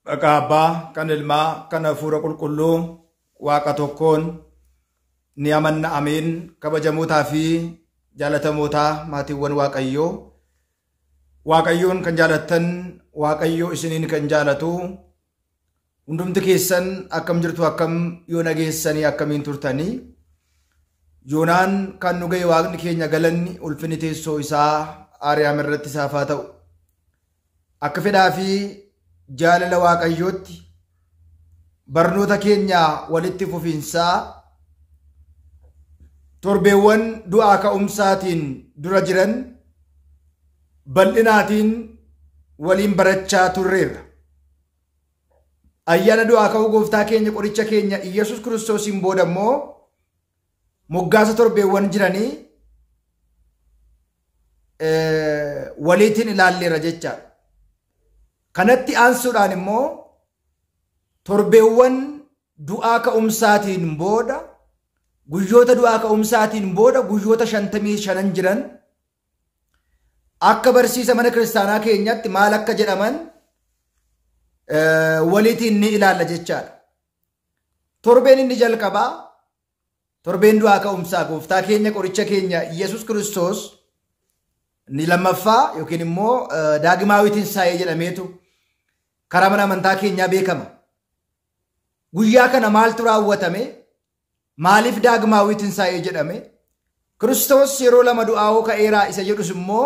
Maqaa Abbaa, kan Ilmaa, kan Hafuura Qulqulluu, Waaqa tokkoon ni amanna. Ameen. Kabajamootaa fi jaalatamootaa maatiiwwan Waaqayyoo. Waaqayyoon kan jaalattan, Waaqayyoo isiniin kan jaalatu, hundumti keessan akkam jirtu, akkam yoo nageessanii, akkamiin turtanii? Yoonaan kan nu ga'e Waaqni keenya galanni ulfinni teessoo isaa Aariyaam irratti isaaf haa ta'u. Akka fedhaa fi jaalala Waaqayyootti barnoota keenya walitti fufiinsaa torbeewwan du'aa ka'umsaatiin dura jiran bal'inaatiin waliin barachaa turreerra. Ayyaana du'aa ka'uu gooftaa keenya qoricha keenya Iyyasuus Kiristoosiin booda immoo moggaasa torbeewwan jiranii waliitiin ilaalleerra jechaadha. Kanatti aansuudhaan immoo torbeewwan du'aa ka'umsaatiin booda guyyoota du'aa ka'umsaatiin booda guyyoota 55 jiran akka barsiisa mana kiristaanaa keenyatti maal akka jedhaman waliitiin ni ilaalla jechaadha. Torbeen inni jalqabaa torbeen du'aa ka'umsaa gooftaa keenya qoricha keenya Iyyasuus Kiristoos inni lammaffaa yookiin immoo Daagimaawii Tinsaa'ee jedhameetu karaa mana amantaa keenyaa beekama. Guyyaa kana maaltu raawwatame? Maaliif Daagimaawii Tinsaa'ee jedhame? Kiristoos yeroo lama du'aa ka'eeraa isa jedhus immoo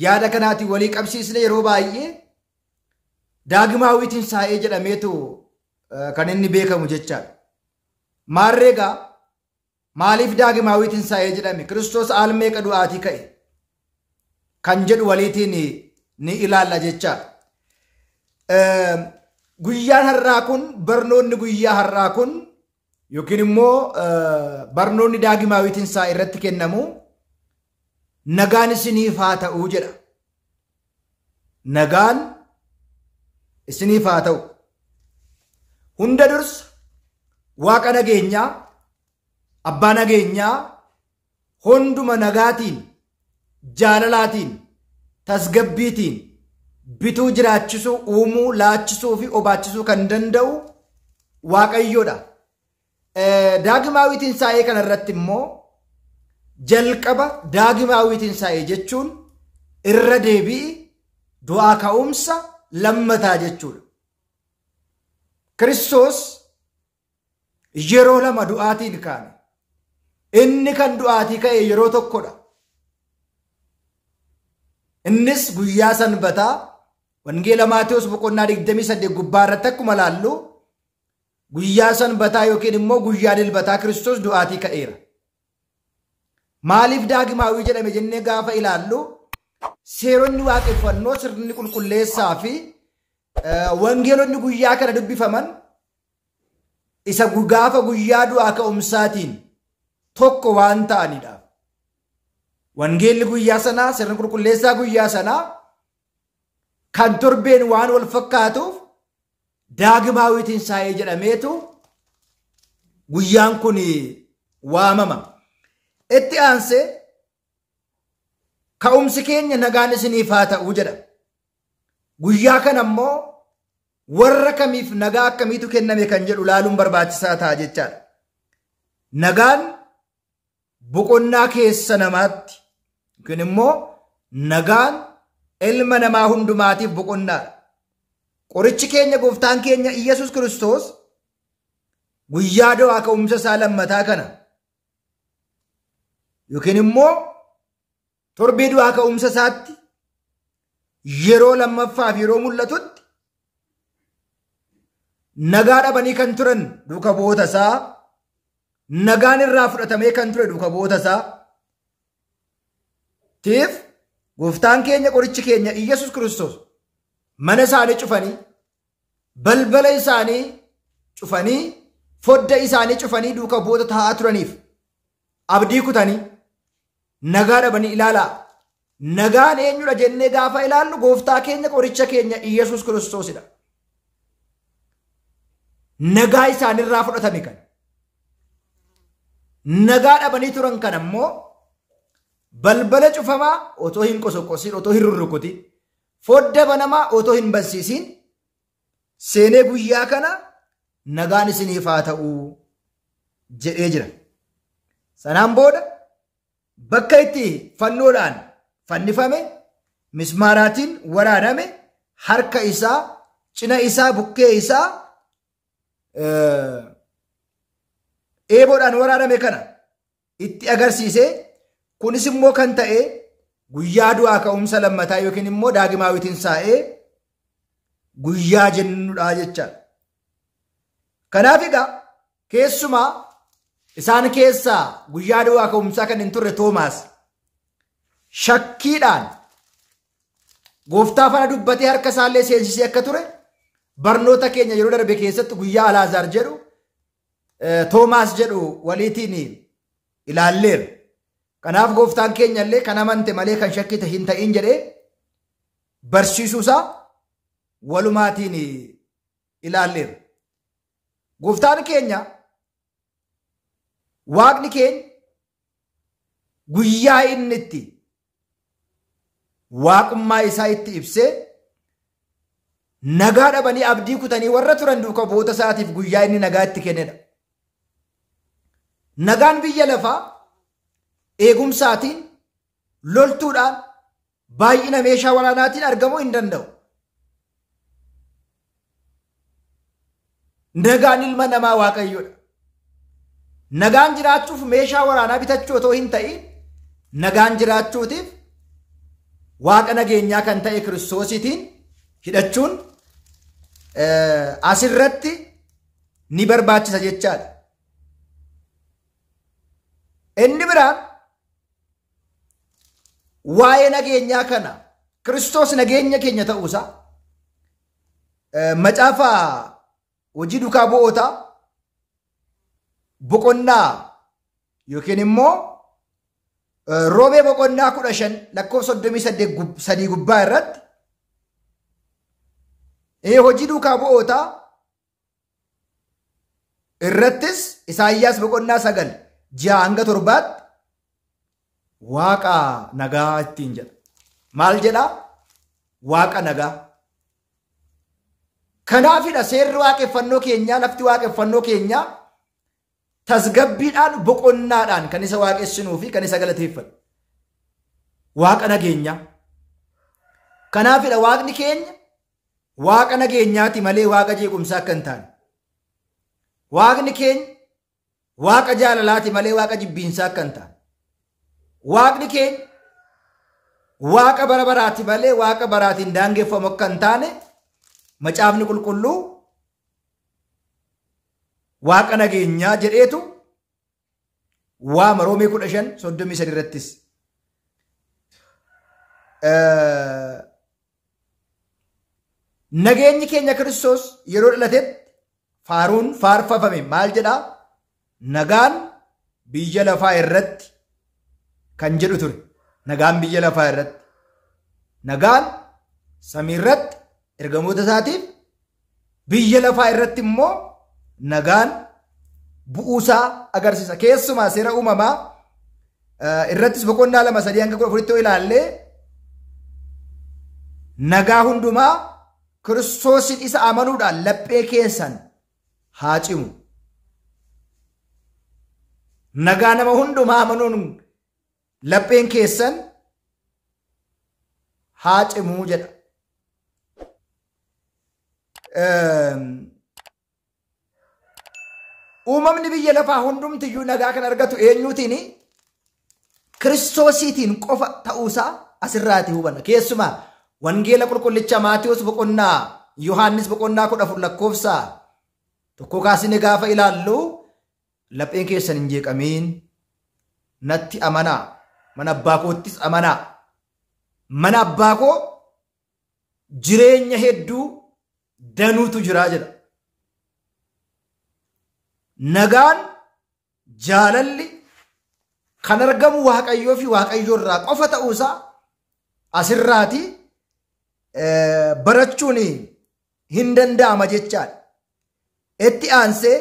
yaada kanaatiin walii qabsiisne yeroo baay'ee Daagimaawii Tinsaa'ee jedhameetu kan inni beekamu jechaadha. Maarreegaa maaliif Daagimaawii Tinsaa'ee jedhame? Kiristoos al meeqa du'aatii ka'e? Kan jedhu waliitiin ni ilaalla jechaadha. Guyyaan har'aa kun, barnoonni guyyaa har'aa kun yookiin immoo barnoonni Daagimaawii Tinsaa'ee irratti kennamu nagaan isiniif haa ta'u jedha. Nagaan isiniif haa ta'u. Hunda dursa Waaqa nageenyaa, Abbaa nageenyaa, hunduma nagaatiin, jaalalaatiin, tasgabbiitiin bituu, jiraachisuu, uumuu, laachisuu fi obaachisuu kan danda'u Waaqayyoodha. Daagimaawii Tinsaa'ee kanarratti immoo jalqaba Daagimaawii Tinsaa'ee jechuun irra deebi'i du'aa ka'umsa lammataa jechuudha. Kiristoos yeroo lama du'aatiin kaane. Inni kan du'aatii ka'e yeroo tokkodha. Innis guyyaa sanbataa Wangeela Maatewos boqonnaa 28 gubbaa irratti akkuma laallu guyyaa sanbataa yookiin immoo guyyaa dilbataa Kiristoos du'aatii ka'eera. Maaliif Daagimaawii jedhame jennee gaafa ilaallu seeronni waaqeffannoo, sirni qulqulleessaa fi wangeelonni guyyaa kana dubbifaman isa gaafa guyyaa du'aa ka'umsaatiin tokko waan ta'anidha. Wangeelli guyyaa sanaa, sirni qulqulleessaa guyyaa sanaa kan torbeen waan wal fakkaatuuf Daagimaawii Tinsaa'ee jedhameetu guyyaan kun waamama. Itti aansee ka'umsi keenya nagaan isiniif haa ta'u jedha. Guyyaa kana immoo warra kamiif nagaa akkamiitu kenname kan jedhu ilaaluun barbaachisaa ta'a jechaadha. Nagaan boqonnaa keessa namaatti yookiin immoo nagaan ilma namaa hundumaatiif boqonnaadha. Qorichi keenya gooftaan keenya Iyyasuus Kiristoos guyyaa du'aa ka'umsa isaa lammataa kana yookiin immoo torbee du'aa ka'umsa isaatti yeroo lammaffaaf yeroo mul'atutti nagaa dhabanii kan turan duuka bu'oota isaa, nagaan irraa fudhatamee kan ture duuka bu'oota isaa tiif gooftaan keenya qorichi keenya Iyyasuus Kiristoos mana isaanii cufanii, balbala isaanii cufanii, fodda isaanii cufanii duuka bu'oota taa'aa turaniif abdii kutanii nagaa dhabanii ilaalaa. Nagaan eenyudha jennee gaafa ilaallu gooftaa keenya qoricha keenya Iyyasuus Kiristoosidha. Nagaa isaanirraa fudhatame kana. Nagaa dhabanii turan kana immoo balbala cufamaa otoo hin qosoqosin, otoo hin rurrukutin, fodda banamaa otoo hin bansiisin seenee guyyaa kana nagaan isiniif haa ta'u jedhee jira. Sanaan booda bakka itti fannoodhaan fannifame, mismaaraatiin waraaname, harka isaa, cina isaa, bukkee isaa eeboodhaan waraaname kana itti agarsiise. Kunis immoo kan ta'e guyyaa du'aa ka'umsa lammataa yookiin immoo daagimaawi tinsaa'ee guyyaa jennudha jechaadha. Kanaaf egaa keessumaa isaan keessaa guyyaa du'aa ka'umsaa kan hin turre Toomaas shakkiidhaan gooftaa faana dubbatee harka isaallee seensisee akka ture barnoota keenya yeroo darbe keessatti guyyaa Alaazaar jedhu Toomaas jedhu waliitiin ilaalleerra. Kanaaf gooftaan keenya illee kan amante malee kan shakkite hin ta'in jedhee barsiisuusaa walumaatiin ilaalleerra. Gooftaan keenya waaqni keenya guyyaa inni itti waaqummaa isaa itti ibsee nagaa dhabanii abdii kutanii warra turan duuka bu'oota isaatiif guyyaa inni nagaa itti kennedha. Nagaan biyya lafaa eegumsaatiin, loltuudhaan, baay'ina meeshaa waraanaatiin argamuu hin danda'u. Nagaan ilma namaa Waaqayyoodha. Nagaan jiraachuuf meeshaa waraanaa bitachuu otoo hin ta'in nagaan jiraachuutiif waaqa nageenyaa kan ta'e Kiristoosiitiin hidhachuun asirratti ni barbaachisa jechaadha. Inni biraan waa'ee nageenyaa kana Kiristoos nageenya keenya ta'uusaa macaafa hojii duukaa bu'ootaa boqonnaa yookiin immoo Roomee boqonnaa 15 lakkoofsa 38 gubbaa irratti hojii duukaa bu'ootaa irrattis Isaayyaas boqonnaa 9 6-7 waaqa nagaa ittiin jedha. Maal jedha? Waaqa nagaa. Kanaafidha seerri waaqeffannoo keenyaa, lafti waaqeffannoo keenyaa tasgabbiidhaan boqonnaadhaan kan isa waaqessinuu fi kan isa galateeffannu. Waaqa nageenyaa. Kanaafidha waaqni keenya waaqa nageenyaati malee waaqa jeequmsaa akka hin taane. Waaqni keenya waaqa jaalalaati malee waaqa jibbiinsaa akka hin taane. Waaqni keenya waaqa bara baraati malee waaqa baraatiin daangeffamu akka hin taane macaafni qulqulluu waaqa nageenyaa jedheetu waama. Roomee 15:33 irrattis. Nageenyi keenya Kiristoos yeroo dhalatetti faaruun faarfafame maal jedhaa? Nagaan biyya lafaa irratti kan jedhu ture. Nagaan biyya lafaa irratti. Nagaan samii irratti ergamoota isaatiif, biyya lafaa irratti immoo nagaan bu'uusaa agarsiisa. Keessumaa seera uumamaa irrattis boqonnaa 2:3-14 yoo ilaallee nagaa hundumaa Kiristoosin isa amanuudhaan laphee keessan haa cimu. Nagaa nama hundumaa amanuun lapheen keessan haa cimuu jedha. Uumamni biyya lafaa hundumtiyyuu nagaa kan argatu eenyuutiin? Kiristoosiitiin qofa ta'uusaa asirraati hubanna. Keessumaa Wangeela qulqullicha Maatiyuus boqonnaa Yohaannis boqonnaa 14 lakkoofsa 1 kaasine gaafa ilaallu lapheen keessan hin jeeqamiin, natti amanaa, mana abbaa koottis amanaa. Mana abbaa koo jireenya hedduu danuutu jiraa jedha. Nagaan jaalalli kan argamu Waaqayyoo fi Waaqayyoo irraa qofa ta'uusaa asirraati barachuun hin danda'ama jechaadha. Itti aansee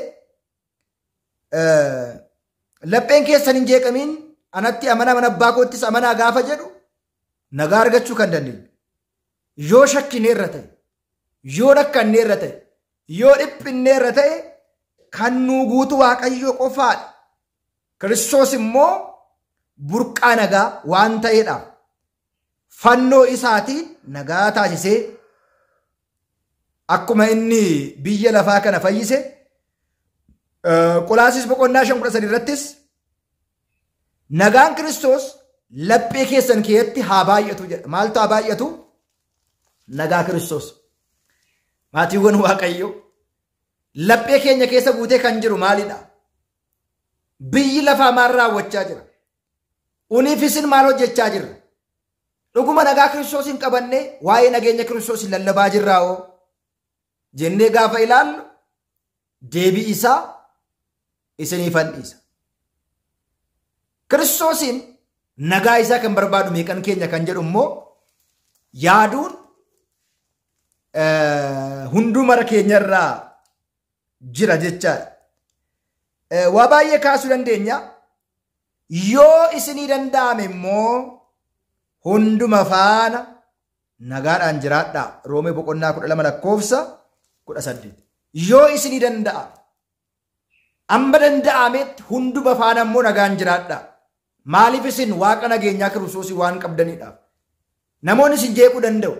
lapheen keessan hin jeeqamiin anatti amanaa, mana abbaa koottis amanaa gaafa jedhu nagaa argachuu kan dandeenyu. Yoo shakkineerra ta'e, yoo rakkanneerra ta'e, Yoo dhiphinneerra ta'e kan nuu guutu Waaqayyo qofaadha. Kiristoos immoo burqaa nagaa waan ta'eedha. Fannoo isaatiin nagaa taasisee akkuma inni biyya lafaa kana fayyise Qolaasis boqonnaa 5:13 irrattis nagaan Kiristoos laphee keessan keessatti haa baay'atu jedha. Maaltu haa baay'atu? Nagaa Kiristoos. Maatiiwwan Waaqayyo laphee keenya keessa guutee kan jiru maalidha? Biyyi lafaa maal raawwachaa jira? Uniif isin maal hojjechaa jirra? Dhuguma nagaa Kiristoos hin qabanne waa'ee nageenya Kiristoos hin lallabaa jirraa jennee gaafa ilaallu deebii isaa isiniifan dhiisa. Kiristoosiin nagaa isaa kan barbaadu meeqan keenya kan jedhu immoo yaaduun hundumara keenyarraa jira jechaadha. Waa baay'ee kaasuu dandeenya. Yoo isinii danda'ame immoo hunduma faana nagaadhaan jiraadhaa. Roomee boqonnaa 12 lakkoofsa 18. Yoo isinii danda'ame amma danda'ametti hunduma faana immoo nagaan jiraadhaa. Maaliif isin waaqa nageenyaa Kiristoosii waan qabdaniidhaaf. Namoonni isin jeequu danda'u.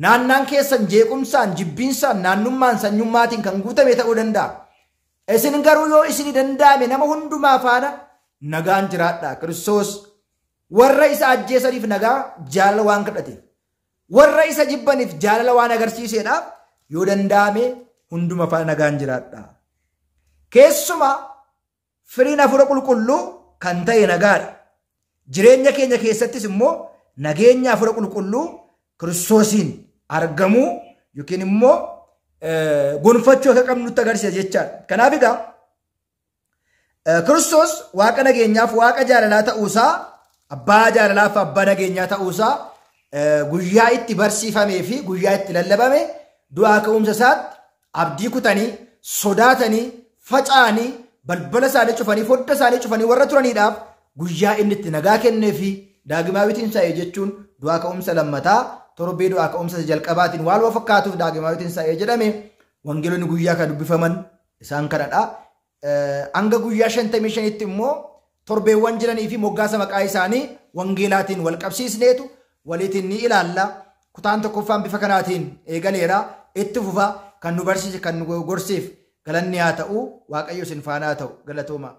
Naannaan keessan jeequmsaan, jibbiinsaan, naannummaan, sanyummaatiin kan guutame ta'uu danda'a. Isin garuu yoo isinii danda'ame nama hundumaa faana nagaan jiraadhaa. Kiristoos warra isa ajjeesaniif nagaa jaalala waan kadhateef, warra isa jibbaniif jaalala waan agarsiiseedhaaf yoo danda'ame hunduma faana nagaan jiraadhaa. Keessumaa firiin hafuura qulqulluu kan ta'e nagaadha. Jireenya keenya keessattis immoo nageenya hafuura qulqulluu Kiristoosiin argamuu yookiin immoo gonfachuu akka qabnu nutti agarsiisa jechaadha. Kanaaf egaa Kiristoos waaqa nageenyaaf waaqa jaalalaa ta'uusaa, abbaa jaalalaaf abbaa nageenyaa ta'uusaa guyyaa itti barsiifamee fi guyyaa itti lallabame du'aa ka'umsa isaatti abdii kutanii, sodaatanii, faca'anii, balbala isaanii cufanii, fodda isaanii cufanii warra turaniidhaaf guyyaa inni itti nagaa kennee fi Daagimaawii Tinsaa'ee jechuun du'aa ka'umsa lammataa torbee du'aa ka'umsa jalqabaatiin waan wal fakkaatuuf Daagimaawii Tinsaa'ee jedhame. Wangeelonni guyyaa kan dubbifaman isaan kanadha. Hanga guyyaa 55tti immoo torbeewwan jiranii fi moggaasa maqaa isaanii wangeelaatiin wal qabsiisneetu waliitiin ni ilaalla. Kutaan tokkoffaan bifa kanaatiin eegaleera. Itti fufa. Kan nu barsiise kan nu gorseef galanni haa ta'u. Waaqayyo isin faana haa ta'u. Galatooma.